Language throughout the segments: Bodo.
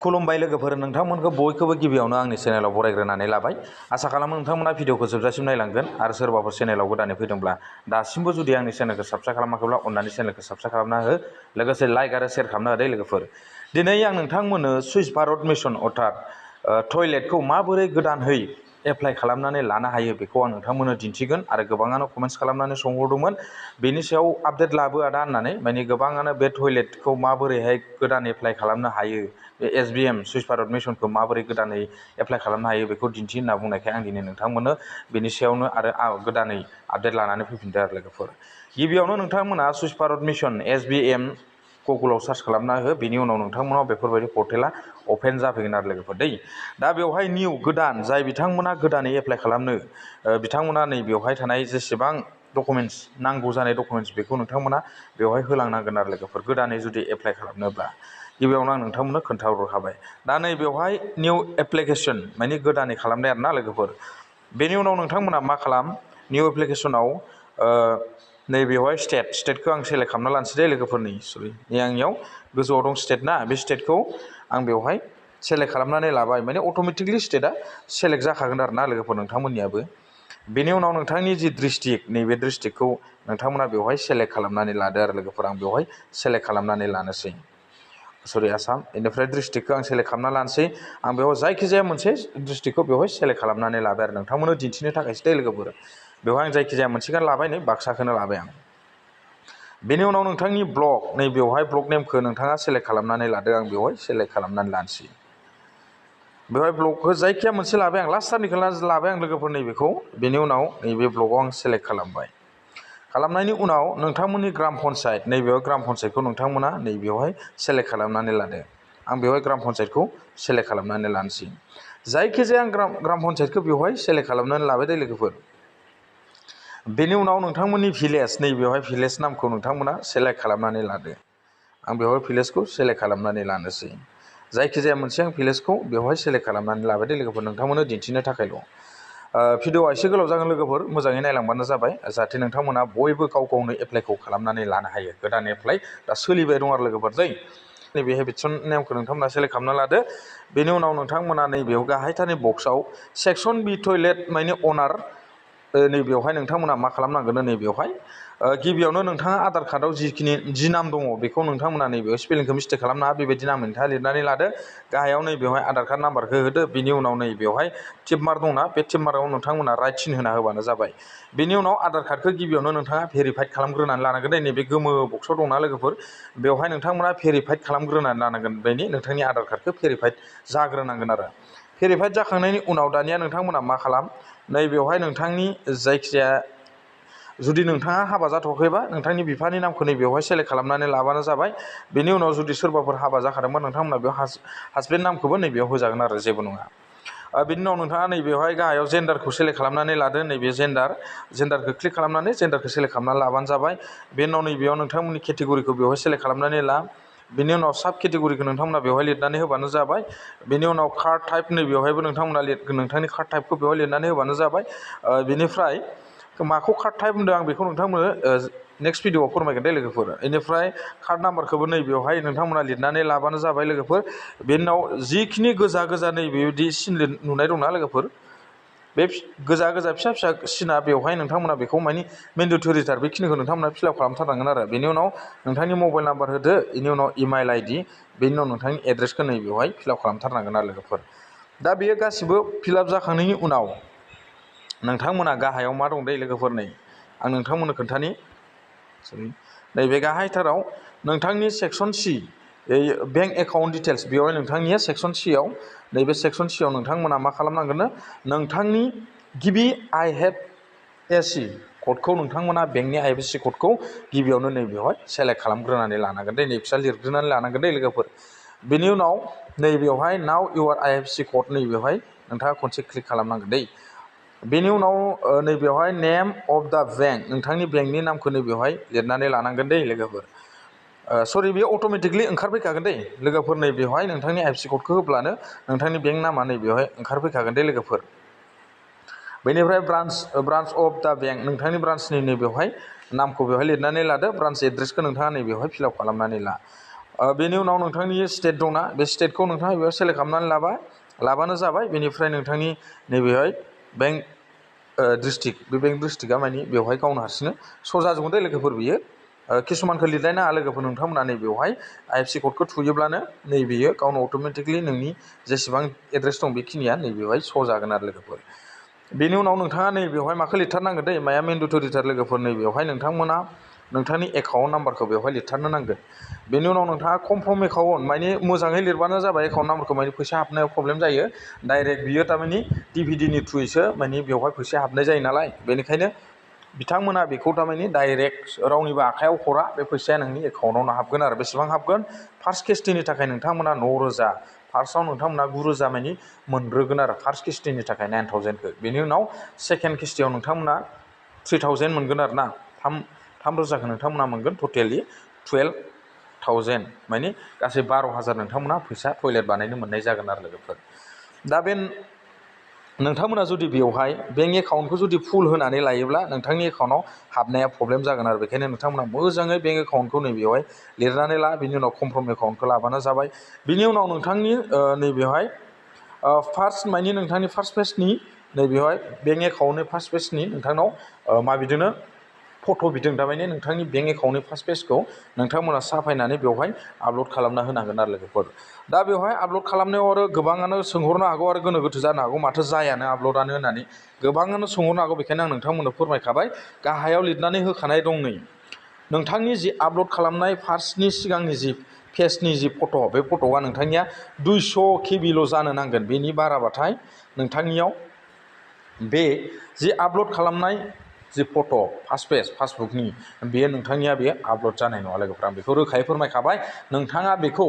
खुलुमबाय लोगोफोर, नोंथांमोनखौ बयखौबो गिबियावनो आंनि चेनेलाव बरायग्रोनानै लाबाय। आसा खालामो नोंथांमोना भिडिअखौ जोबजासिम नायलांगोन आरो सोरबाफोर चेनेलाव गोदानै फैदोंब्ला दासिमबो जुदि आंनि चेनेलखौ साबस्क्राइब खालामाखैब्ला अन्नानै चेनेलखौ साबस्क्राइब खालामना हो, लोगोसे लाइक आरो शेयार खालामना हो लोगोफोर। दिनै आं नोंथांमोननो स्वच्छ भारत मिशन अर्थात टयलेटखौ माबोरै गोदानहै एप्लाइ खालामनानै लानो हायो बेखौ आं नोंथांमोननो दिन्थिगोन आरो गोबाङानो कमेन्ट्स खालामनानै सोंहरदोंमोन बेनि सायाव आपडेट लाबो आदा होननानै। माने गोबाङानो बे टयलेटखौ माबोरैहाय गोदान एप्लाइ खालामनो हायो, बे SBM स्वच्छ भारत मिशनखौ माबोरै गोदानै एप्लाइ खालामनो हायो बेखौ दिन्थि होनना बुंनायखाय आं दिनै नोंथांमोननो बेनि सायावनो आरो गोदानै आपडेट लानानै फैफिनदों आरो लोगोफोर। गिबियावनो नोंथांमोना स्वच्छ भारत मिशन SBM गुगोलाव सार्च खालामना हो, बेनि उनाव नोंथांमोनाव बेफोरबायदि पर्टेला अपेन जाफैगोन आरो लोगोफोर दै। दा बेवहाय निउ गोदान जाय बिथांमोना गोदानै एप्लाइ खालामनो बिथांमोना नै बेवहाय थानाय जेसेबां डकुमेन्ट्स नांगौ जानाय डकुमेन्ट्स बेखौ नोंथांमोना बेवहाय होलांनांगोन आरो लोगोफोर गोदानै जुदि एप्लाइ खालामनोब्ला। गिबियावनो आं नोंथांमोननो खोन्थाहरखाबाय। दा नै बेवहाय निउ एप्लिकेसन माने गोदानै खालामनाय आरोना लोगोफोर। बेनि उनाव नोंथांमोना मा खालाम, निउ एप्लिकेसनाव नैबेवहाय स्टेटखौ आं सेलेक्ट खालामना लानोसै दे लोगोफोरनि सरि आंनियाव गोजौआव दं स्टेट ना, बे स्टेटखौ आं बेवहाय सेलेक्ट खालामनानै लाबाय। माने अट'मेटिकलि स्टेटआ सेलेक्ट जाखागोन आरो ना लोगोफोर नोंथांमोननियाबो। बेनि उनाव नोंथांनि जि डिस्ट्रिक्ट नैबे डिस्ट्रिक्टखौ नोंथांमोना बेवहाय सेलेक्ट खालामनानै लादो आरो लोगोफोर। आं बेवहाय सेलेक्ट खालामनानै लानोसै सरि आसाम। बेनिफ्राय डिस्ट्रिक्टखौ आं सेलेक्ट खालामना लानोसै। आं बेवहाय जायखिजाया मोनसे डिस्ट्रिक्टखौ बेवहाय सेलेक्ट खालामनानै लाबाय आरो नोंथांमोननो दिन्थिनो थाखायसो दे लोगोफोर। बेवहाय आं जायखिजाया मोनसेखौनो लाबाय, नै बाक्साखौनो लाबाय आं। बेनि उनाव नोंथांनि ब्लक नै बेवहाय ब्लक नेमखौ नोंथाङा सेलेक्ट खालामनानै लादो। आं बेवहाय सेलेक्ट खालामनानै लानोसै। बेवहाय ब्लकखौ जायखिया मोनसे लाबाय आं, लास्ट टारनिखौ लाबाय आं लोगोफोर नैबेखौ। बेनि उनाव नैबे ब्लकआव आं सेलेक्ट खालामबाय। खालामनायनि उनाव नोंथांमोननि ग्राम पन्सायत नैबेयाव ग्राम पन्सायतखौ नोंथांमोना नैबेयावहाय सेलेक्ट खालामनानै लादो। आं बेवहाय ग्राम पन्सायतखौ सेलेक्ट खालामनानै लानोसै। जायखिजाया आं ग्राम पन्सायतखौ बेवहाय सेलेक्ट खालामनानै लाबाय दे लोगोफोर। बेनि उनाव नोंथांमोननि भिलेज नैबेयावहाय भिलेज नामखौ नोंथांमोना सेलेक्ट खालामनानै लादो। आं बेवहाय भिलेजखौ सेलेक्ट खालामनानै लानोसै। जायखिजाया मोनसे आं भिलेजखौ बेवहाय सेलेक्ट खालामनानै लाबाय दे लोगोफोर, नोंथांमोननो दिन्थिनो थाखायल'। भिडिअआ एसे गोलाव जागोन लोगोफोर, मोजाङै नायलांबानो जाबाय जाहाथे नोंथांमोना बयबो गाव गावनो एप्लाइखौ खालामनानै लानो हायो। गोदान एप्लाइ दा सोलिबाय दं आरो लोगोफोर दै। नैबे हेबिटसन नेमखौ नोंथांमोना सेलेक्ट खालामना लादो। बेनि उनाव नोंथांमोना नैबेयाव गाहायथारनि बक्सआव सेक्सन बि टयलेट माने अनार नैबेयावहाय नोंथांमोना मा खालामनांगोन, नैबेयावहाय गिबियावनो नोंथाङा आधार कार्डआव जि नाम दङ बेखौ नोंथांमोना नैबेयाव स्पेलिंखौ मिस्टेक खालामनाङा, बेबायदि नाम नोंथाङा लिरनानै लादो। गाहायाव नैबेयावहाय आधार कार्ड नाम्बारखौ होदो। बिनि उनाव नैबेयावहाय टिक मार्क दंना, बे टिक मार्कआव नोंथांमोना राइट सिन होना होबानो जाबाय। बेनि उनाव आधार कार्डखौ गिबियावनो नोंथाङा भेरिफाइड खालामग्रोनानै लानांगोन दे। नैबे गोमो बक्सआव दंना लोगोफोर, बेवहाय नोंथांमोना भेरिफाइड खालामग्रोनानै लानांगोन। बेनि नोंथांनि आधार कार्डखौ भेरिफाइड जाग्रोनांगोन आरो। भेरिफाइड जाखांनायनि उनाव दानिया नोंथांमोना मा खालाम, नैबेयावहाय नोंथांनि जायखिजाया जुदि नोंथाङा हाबा जाथ'वाखैबा नोंथांनि बिफानि नामखौ नैबेयावहाय सेलेक्ट खालामनानै लाबानो जाबाय। बेनि उनाव जुदि सोरबाफोर हाबा जाखादोंबा नोंथांमोना बेयाव हासबेन्ड नामखौबो नैबेयाव होजागोन आरो, जेबो नङा। बिनि उनाव नोंथाङा नैबेयावहाय गाहायाव जेन्डारखौ सेलेक्ट खालामनानै लादो। नैबे जेन्डारखौ क्लिक खालामनानै जेन्डारखौ सेलेक्ट खालामनानै लाबानो जाबाय। बेनि उनाव नैबेयाव नोंथांमोननि केटेगरिखौ बेवहाय सेलेक्ट खालामनानै ला। बेनि उनाव साब केटेगरिखौ नोंथांमोना बेवहाय लिरनानै होबानो जाबाय। बेनि उनाव कार्ड टाइप नैबेयावहायबो नोंथांमोना नोंथांनि कार्ड टाइपखौ बेवहाय लिरनानै होबानो जाबाय। बेनिफ्राय माखौ कार्ड टाइप होनदों आं बेखौ नोंथांमोननो नेक्स्ट भिडिअआव फोरमायगोन दे लोगोफोर। बेनिफ्राय कार्ड नाम्बारखौबो नैबेयावहाय नोंथांमोना लिरनानै लाबानो जाबाय लोगोफोर। बेनि उनाव जिखिनि गोजा नैबेबायदि सिन नुनाय दंना लोगोफोर, बे गोजा फिसा फिसा सिना बेवहाय नोंथांमोना बेखौ मानि मेन्डेटरिथार, बेखिनिखौ नोंथांमोना फिलआप खालामथारनांगोन आरो। बेनि उनाव नोंथांनि मबाइल नाम्बार होदो। बेनि उनाव इमेल आइडि, बेनि उनाव नोंथांनि एड्रेसखौ नैबेयावहाय फिलआप खालामथारनांगोन आरो लोगोफोर। दा बेयो गासिबो फिलआप जाखांनायनि उनाव नोंथांमोना गाहायाव मा दं दे लोगोफोर, नै आं नोंथांमोननो खोन्थानि नैबे गाहायथाराव नोंथांनि section C bank account details, बेवहाय नोंथांनिया सेक्सन सियाव नैबे सेक्सन सियाव नोंथांमोना मा खालामनांगोन, नोंथांनि गिबि IFSC क'डखौ नोंथांमोना बेंकनि IFSC क'डखौ गिबियावनो नैबेयावहाय सेलेक्ट खालामग्रोनानै लानांगोन दे, नैबेयाव लिरग्रोनानै लानांगोन दे लोगोफोर। बेनि उनाव नैबेयावहाय नाउ इउर IFSC क'ड नैबेयावहाय नोंथाङा खनसे क्लिक खालामनांगोन दे। बेनि उनाव नैबेयावहाय नेम अफ दा बेंक, नोंथांनि बेंकनि नामखौ नैबेयावहाय लिरनानै लानांगोन दे लोगोफोर। सरि बेयो अट'मेटिकलि ओंखारफैखागोन दे लोगोफोर। नैबेयावहाय नोंथांनि IFSC क'डखौ होब्लानो नोंथांनि बेंक नामा नैबेयावहाय ओंखारफैखागोन दे लोगोफोर। बेनिफ्राय ब्रान्स अफ दा बेंक, नोंथांनि ब्रान्सनि नैबेयावहाय नामखौ बेवहाय लिरनानै लादो। ब्रान्स एड्रेसखौ नोंथाङा नैबेयावहाय फिलआप खालामनानै ला। बेनि उनाव नोंथांनि स्टेट दंना बे स्टेटखौ नोंथाङा बेयाव सेलेक्ट खालामनानै लाबानो जाबाय। बेनिफ्राय नोंथांनि नैबेहाय बेंक डिस्ट्रिक्ट बे बेंक डिस्ट्रिक्टआ मानि बेवहाय गावनो हारसिंनो स' जाजोबगोन दे लोगोफोर बियो किसुमानखौ लिरलायनाङा लोगोफोर नोंथांमोना नैबेवहाय IFSC क'डखौ थुयोब्लानो नैबेयो गावनो अट'मेटिकलि नोंनि जेसेबां एड्रेस दं बेखिनिया नैबेवहाय स' जागोन आरो लोगोफोर। बेनि उनाव नोंथाङा नैबेवहाय माखौ लिरथारनांगोन दै माया मेन्डेटरिथार लोगोफोर नैबेवहाय नोंथांमोना नोंथांनि एकाउन्ट नाम्बारखौ बेवहाय लिरथारनो नांगोन। बेनि उनाव नोंथाङा कनफार्म एकाउन्ट माने मोजाङै लिरबानो जाबाय एकाउन्ट नाम्बारखौ माने फैसा हाबनायाव प्रब्लेम जायो डाइरेक्ट बियो थारमाने DVDनि थ्रुयैसो माने बेवहाय फैसा हाबनाय जायो नालाय बेनिखायनो बिथांमोना बेखौ थारमाने डाइरेक्ट रावनिबो आखायाव हरा बे फैसाया नोंनि एकाउन्टावनो हाबगोन आरो बेसेबां हाबगोन फार्स्ट किस्तिनि थाखाय नोंथांमोना 9,000 फार्स्टआव नोंथांमोना 9,000 मानि मोनग्रोगोन आरो फार्स्ट किस्तिनि थाखाय 9,000खौ बेनि उनाव सेकेन्ड किस्तियाव नोंथांमोना 3,000 मोनगोन आरो ना 3,000खौ नोंथांमोना मोनगोन टटेलि 12,000 मानि गासै 12,000 नोंथांमोना फैसा टयलेट बानायनो मोननाय जागोन आरो लोगोफोर। दा बे नोंथांमोना जुदि बेवहाय बेंक एकाउन्टखौ जुदि फुल होनानै लायोब्ला नोंथांनि एकाउन्टाव हाबनाया प्रब्लेम जागोन आरो बेखायनो नोंथांमोना मोजाङै बेंक एकाउन्टखौ नैबेवहाय लिरनानै ला बिनि उनाव कनफार्म एकाउन्टखौ लाबानो जाबाय। बिनि उनाव नोंथांनि नैबेवहाय फार्स्ट मानि नोंथांनि फार्स्ट पेजनि नैबेवहाय बेंक एकाउन्टनि फार्स्ट पेजनि नोंथांनाव मा बिदिनो फट' बिदों थारमाने नोंथांनि बेंक एकाउन्टनि फार्स्ट पेजखौ नोंथांमोना साफायनानै बेवहाय आपल'ड खालामना होनांगोन आरो लोगोफोर। दा बेवहाय आपल'ड खालामनायाव आरो गोबाङानो सोंहरनो हागौ आरो गोनो गोथो जानो हागौ माथो जायानो आपल'डानो होननानै गोबाङानो सोंहरनो हागौ बेखायनो आं नोंथांमोननो फोरमायखाबाय गाहायाव लिरनानै होखानाय दं नै नोंथांनि जि आपल'ड खालामनाय फार्स्टनि सिगांनि जि पेजनि जि फट' बे फट'आ नोंथांनिया 200 KB'ल' जानो नांगोन बेनि बाराबाथाय नोंथांनियाव बे जि आपल'ड खालामनाय जि फट' फार्स्ट पेज पासबुकनि बेयो नोंथांनिया बेयो आपल'ड जानाय नङा लोगोफोर आं बेखौ रोखायै फोरमायखाबाय। नोंथाङा बेखौ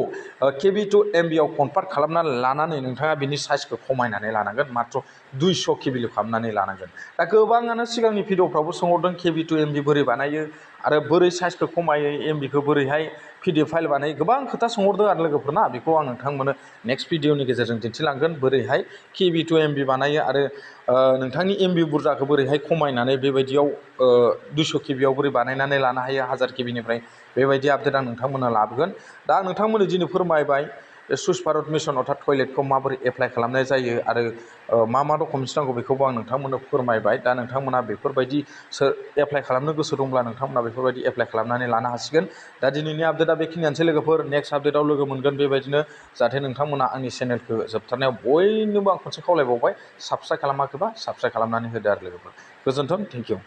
KB to MB आव कनभार्ट खालामनानै लानानै नोंथाङा बिनि साइजखौ खमायनानै लानांगोन माथ्र 200 KB'ल खालामनानै लानांगोन। दा गोबाङानो सिगांनि भिडिअफ्रावबो सोंहरदों KB to MB बोरै बानायो आरो बोरै साइजखौ खमायो MBखौ बोरैहाय PDF फाइल बानायो गोबां खोथा सोंहरदों आरो लोगोफोरना बेखौ आं नोंथांमोननो नेक्स्ट भिडिअनि गेजेरजों दिन्थिलांगोन बोरैहाय KB to MB बानायो आरो नोंथांनि MB बुरजाखौ बोरैहाय खमायनानै बेबायदियाव 200 KB'आव बोरै बानायनानै लानो हायो 1000 KB'निफ्राय बेबायदि आपडेट आं नोंथांमोननो लाबोगोन। दा आं नोंथांमोननो दिनै फोरमायबाय स्वच्छ भारत मिशन अर्थात टयलेटखौ माबोरै एप्लाइ खालामनाय जायो आरो मा मा डकुमेन्टस नांगौ बेखौबो आं नोंथांमोननो फोरमायबाय। दा नोंथांमोना बेफोरबायदि एप्लाइ खालामनो गोसो दंब्ला नोंथांमोना बेफोरबायदि एप्लाइ खालामनानै लानो हासिगोन। दा दिनैनि आपडेटआ बेखिनियानोसै लोगोफोर नेक्स्ट आपडेटआव लोगो मोनगोन बेबायदिनो जाहाथे नोंथांमोना आंनि चेनेलखौ जोबथारनायाव बयनोबो आं खनसे खावलायबावबाय साबस्क्राइब खालामाखैबा साबस्क्राइब खालामनानै होदो आरो लोगोफोर गोजोन्थों थेंक इउ।